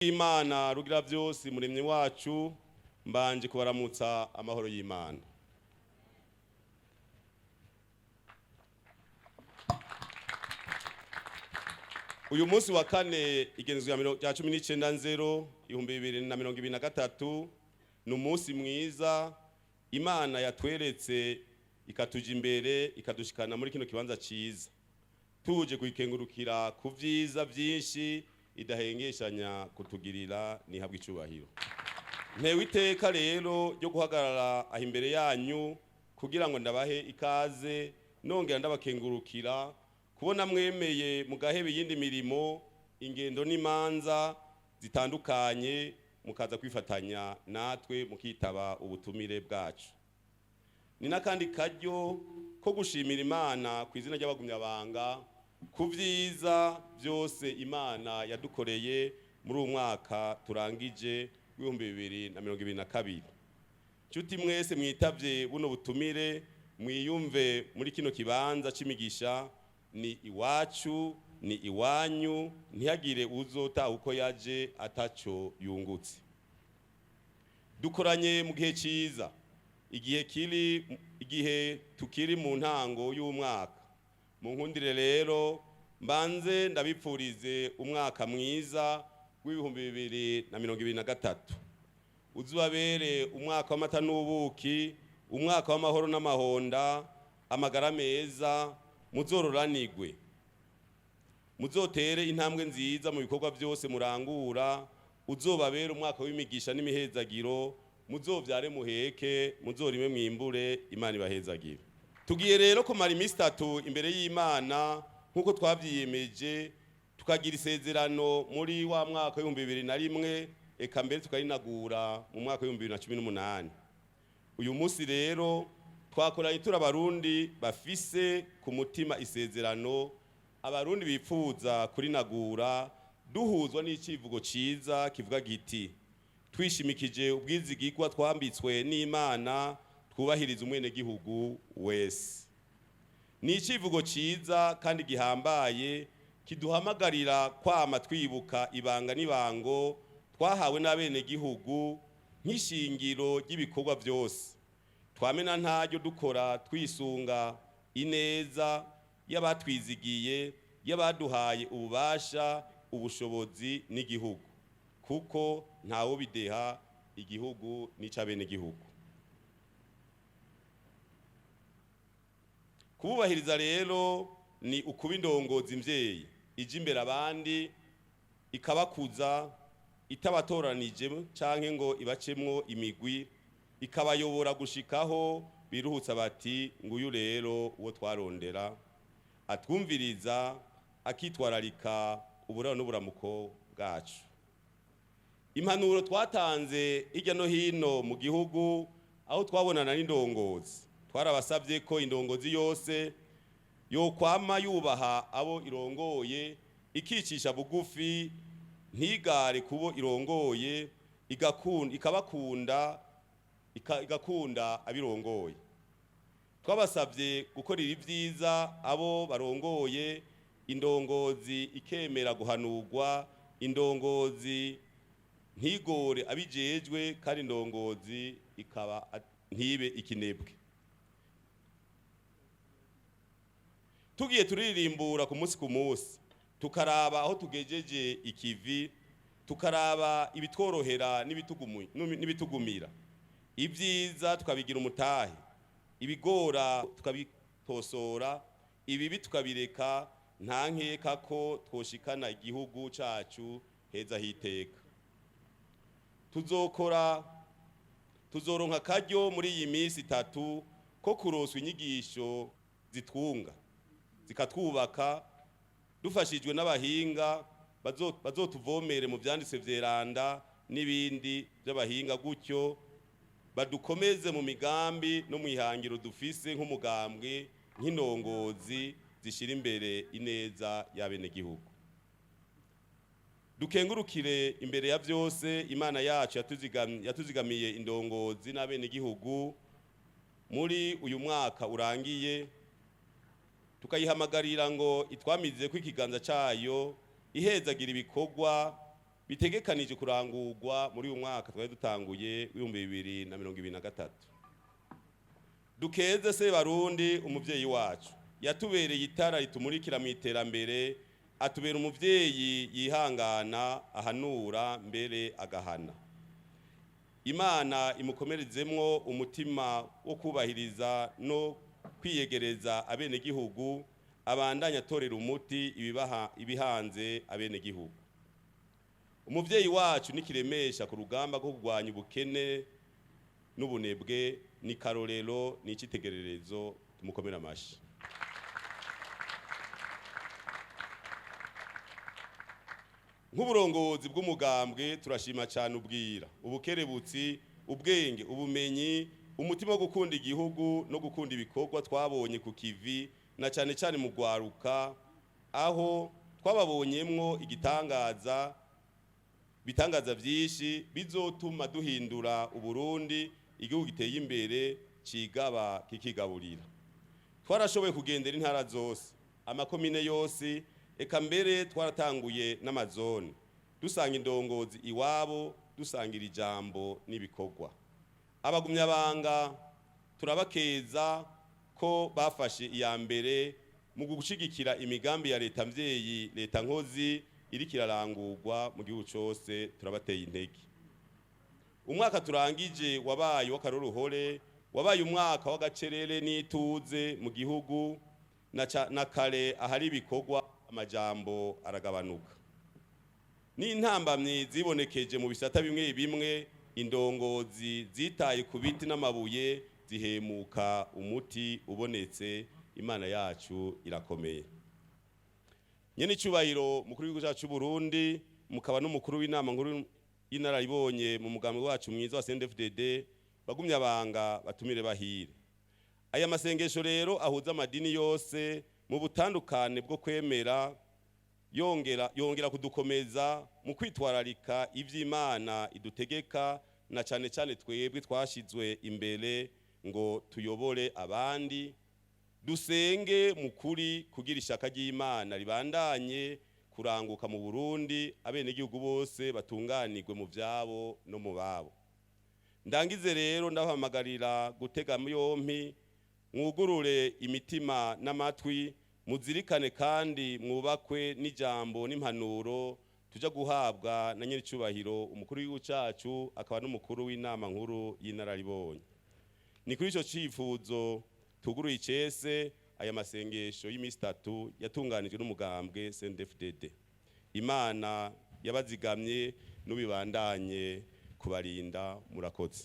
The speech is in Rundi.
Imana rugira byose, muremyi wacu, mbanje kubaramutsa amahoro y'Imana. Uyu munsi wa kane, igenzura rya 19 0 2023, ni umunsi mwiza Imana yatweretse, ikatuja imbere, ikadushikana muri kino kibanza ciza, tuje kuyikengurukira ku vyiza vyinshi idahengeshanya kutugirira. Nihabwa icubahiro. Ntewe iteka rero ryo guhagarara aho imbere yanyu kugira ngo ndabahe ikaze, nongera ndabakengurukira kubona mwemeye mugaheba iyindi mirimo, ingendo n'imanza zitandukanye, mukaza kwifatanya natwe, mukitaba ubutumire bwacu. Ni n'akandi karyo ko gushimira Imana ku izina ry'abagumyabanga ku vyiza byose Imana yadukoreye muri uwu mwaka turangije w'2022. Nshuti mwese mwitavye buno butumire, mwiyumve muri kino kibanza c'imigisha. Ni iwacu, ni iwanyu. Ntihagire uzota uko yaje ataco yungutse. Dukoranye mu gihe ciza, igihe kiri igihe tukiri mu ntango y'umwaka. Mu nkundire rero mbanze ndabipfurize umwaka mwiza w'2023. Uzubabere umwaka w'amata n'ubuki, umwaka w'amahoro n'amahonda, amagara meza. Muzororanigwe, muzotere intambwe nziza mu bikorwa byose murangura. Uzobabere umwaka w'imigisha n'imihezagiro. Muzovyare muheke, muzorime mwimbure. Imana ibahezagire. Tugiye rero kumara iminsi 3 imbere y'Imana nk'uko twavyiyemeje, tukagira isezerano muri wa mwaka w'2001, eka mbere tukarinagura mu mwaka w'2018. Uyu munsi rero twakoranye turi Abarundi bafise ku mutima isezerano, Abarundi bipfuza kurinagura, duhuzwa n'icivugo ciza kivuga giti: "Twishimikije ubwizigirwa twambitswe n'Imana, twubahiriza umwenegihugu wese." Ni icivugo ciza kandi gihambaye, kiduhamagarira kwama twibuka ibanga n'ibango twahawe n'abenegihugu nk'ishingiro ry'ibikorwa byose. Twamena ntaryo dukora twisunga ineza y'abatwizigiye, y'abaduhaye ububasha, ubushobozi n'igihugu, kuko ntawo bideha. Igihugu n'ic'abenegihugu. Kububahiriza rero ni ukuba indongozi imvyeyi ija imbere abandi, ikabakuza itabatoranije canke ngo ibacemwo imigwi, ikabayobora gushikaho biruhutsa bati: "Nguyu rero uwo twarondera, atwumviriza, akitwararika uburaro n'uburamuko bwacu." Impanuro twatanze hirya no hino mu gihugu aho twabonana n'indongozi, twarabasabye ko indongozi yose yokwama yubaha abo irongoye, ikicisha bugufi, ntigare kubo irongoye, ikabakunda, igakunda abirongoye. Twabasabye gukorera ibyiza abo barongoye, indongozi ikemera guhanurwa, indongozi ntigore abijejwe, kandi indongozi ikaba ntibe ikinebwe. Tugiye turirimbura ku munsi ku munsi, tukaraba aho tugejeje ikivi, tukaraba ibitworohera n'ibitugumira, ibyiza tukabigira umutahe, ibigora tukabitosora, ibibi tukabireka, nta nkeka ko twoshikana igihugu cacu heza hiteka. Tuzokora, tuzoronka akaryo muri iyi minsi 3 ko kuroswa inyigisho zitwunga, zikatwubaka, dufashijwe n'abahinga bazotuvomere mu vyanditswe vyeranda n'ibindi by'abahinga, gutyo badukomeze mu migambi no mu ihangiro dufise nk'umugambwe, nk'indongozi zishira imbere ineza y'abenegihugu. Dukengurukire imbere ya byose Imana yacu yatuzigamiye indongozi n'abenegihugu muri uyu mwaka urangiye, tukayihamagarira ngo itwamize ko ikiganza cayo, ihezagira ibikorwa. bitegekanije kurangurwa muri uyu mwaka twari dutanguye w'2023. Dukeze se Barundi, umuvyeyi wacu yatubereye itara ritumurikira mu iterambere, atubera umuvyeyi yihangana, ahanura mbere agahana. Imana imukomerezemwo umutima wo kubahiriza no kwiyegereza abenegihugu, abandanya atorera umuti ibihanze abenegihugu. Umuvyeyi wacu nikiremesha ku rugamba rwo kurwanya ubukene n'ubunebwe, ni karorero, ni icyitegererezo, tumukomere amashi. Nk'uburongozi bw'umugambwe turashima cyane ubwira, ubukerebutsi, ubwenge, ubumenyi, umutima wo gukunda igihugu no gukunda ibikorwa twabonye ku kivi, na cyane cyane mu gwaruka, aho twababonyemwo igitangaza, bitangaza byinshi bizotuma duhindura Uburundi igihugu giteye imbere, cigaba kikigaburira. Twarashoboye kugendera intara zose, amakomine yose, eka mbere twaratanguye n'amazone, dusanga indongozi iwabo, dusangira ijambo n'ibikorwa. Abagumyabanga turabakeza ko bafashe iya mbere mu gushigikira imigambi ya leta mvyeyi, leta nkozi iriko irarangurwa mu gihugu cose, turabateye intege. Umwaka turangije wabaye w'akaroruhore, wabaye umwaka w'agacerere n'ituze mu gihugu, na kare ahari ibikorwa amajambo aragabanuka. N'intambamyi zibonekeje mu bisata bimwe bimwe, indongozi zitaye ku biti n'amabuye zihemuka umuti ubonetse. Imana yacu irakomeye. Nyene icubahiro mukuru w'igihugu cyacu Burundi, mukaba n'umukuru w'inama nkuru y'inararibonye mu mugambi wacu mwiza wa CNDD-FDD, bagumye abanga batumire bahire. Aya masengesho rero ahuza amadini yose mu butandukane bwo kwemera, yongera kudukomeza mu kwitwararika ivy'Imana idutegeka, na cane cane twebwe twashizwe imbere ngo tuyobore abandi. Dusenge mu kuri kugira ishaka ry'Imana ribandanye kuranguka mu Burundi, abenegihugu bose batunganirwe mu vyabo no mu babo. Ndangize rero ndabahamagarira gutega yompi, mwugurure imitima n'amatwi, muzirikane kandi mwubakwe n'ijambo n'impanuro tuja guhabwa na nyiricubahiro umukuru w'igihugu cacu, akaba n'umukuru w'inama nkuru y'inararibonye. Ni kuri ico cifuzo tuguruye icese aya masengesho y'imisi itatu yatunganijwe n'umugambwe CNDD-FDD. Imana yabazigamye n'ubibandanye kubarinda. Murakoze.